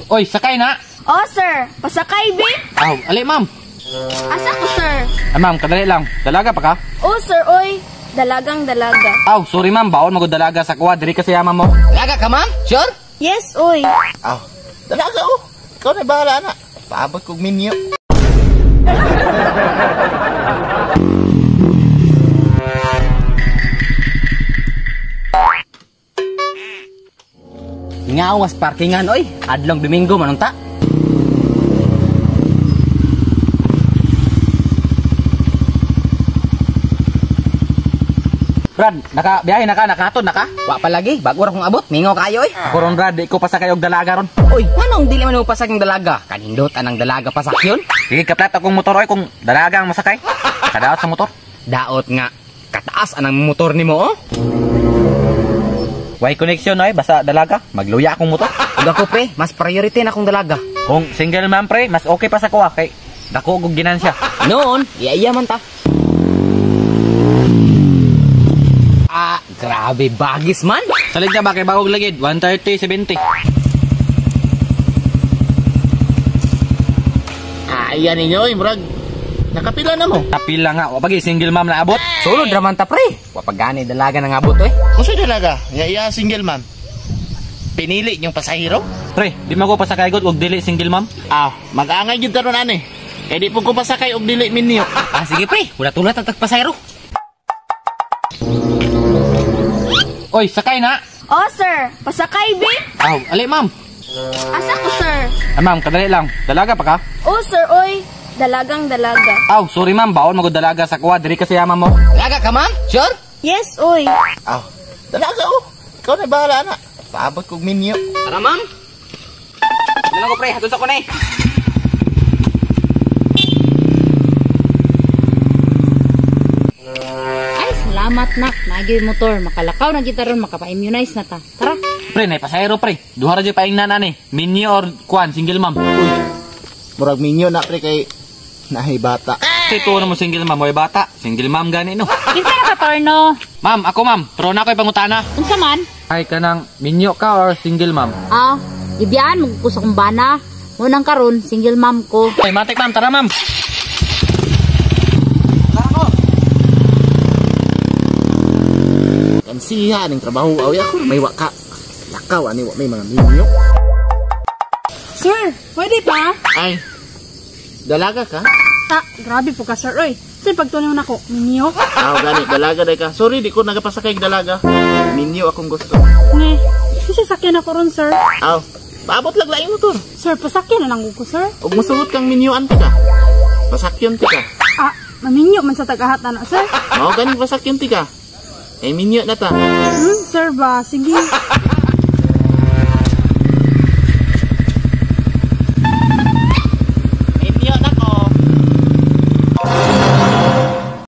Oy, sakay na. Oh, sir. Pasakay, bi. Aw, ali ma'am. Asa ko, sir? Ah, ma'am, kadali lang. Dalaga pa ka? Oh, sir, oy. Dalagang dalaga. Aw, sorry ma'am, bawon magud dalaga sa kuwa diri kasi ama mo. Dalaga ka, ma'am? Sure? Yes, oy. Aw, dalaga oh. Ikaw na bahala na. Paabot kog minyo. Ngawas parkingan oy. Adlong Domingo manunta. Brad, naka biyahe na ka, nakahatod na ka? Wa pa lagi, bago ra kong abot, mingaw kayo oy. Ako ron Brad, di ko pasakay og dalaga ron. Oy, nganong dili man mo pasag ang dalaga? Kanindot anang dalaga pasakyon? Sige, kaplat akong motor oy kung dalaga ang masakay. Kadaot sa motor. Daot nga kataas anang motor nimo oh. Way connection oy, basta dalaga, magluya akong motor. Ug ako pre, mas priority na akong dalaga. Kung single man pre, mas okay pa sa kuha kay dako og ginansya. Noon, iya man ta. Ah, grabe bagis man. Salig na ba kay bagog lagid 130 70. Ah, iyan ninyo, oy, murag. Nakapila na mo. Kapila nga, wa pagi single ma'am na abot. Sulod ra man ta pre. Wa pa gani dalaga nang abot oy. Unsa dalaga? Ya iya single ma'am. Pinili niyong pasahero? Pre, di man ko pasakay gud og dili single ma'am. Ah, mag-angay gyud karon ani. Kay di po ko pasakay og dili minyo. Ah, sige pre, wala tulat ang tagpasahero. Oy, sakay na. Oh, sir. Pasakay, bi. Aw, ali ma'am. Asa ko, sir? Ah, ma'am, kadali lang. Dalaga pa ka? Oh, sir, oy. Dalagang dalaga. Aw, sorry ma'am, bawon magud dalaga sa kuha diri kasi ama mo. Dalaga ka, ma'am? Sure? Yes, oy. Aw, dalaga oh. Ikaw na bahala na. Paabot kog minyo. Tara, ma'am. Ano ko pre, hatod sa ko na eh. Ay, salamat nak. Naagyo'y motor. Makalakaw na kita ron, makapa-immunize na ta. Tara. Pre, nay pasahero pre. Duha ra jud paingnan ani. Minyo or kuan single ma'am. Uy, murag minyo na pre kay nahay bata. Kasi tuo na mo single ma'am, way bata. Single ma'am gani no. Kinsa na ka, Torno? Ma'am, ako ma'am, pero na ako'y pangutana. Unsa man? Ay kanang minyo ka or single ma'am? Ah, gibiyaan mo ko sa kumbana. Munang karon, single mom ko. Ay, matik ma'am, tara ma'am. Kansiha ning trabaho aw ako may wa ka. Lakaw ani wa may mga minyo. Sir, pwede pa? Ay, dalaga ka? Ta, grabe po ka, sir. Oy, sir, pagtunaw na ko, minyo. Aw gani, dalaga day ka. Sorry, di ko nagapasakay og dalaga. Minyo akong gusto. Ne, kasi sakyan ako ron, sir. Aw, paabot lang laing motor. Sir, pasakyan na lang ko, sir. Ug mosugot kang minyoan ti ka. Pasakyon ti ka. Ah, maminyo man sa tagahat na, sir. Mao gani pasakyon ti ka. Eh minyo na ta. Sir ba? Sige.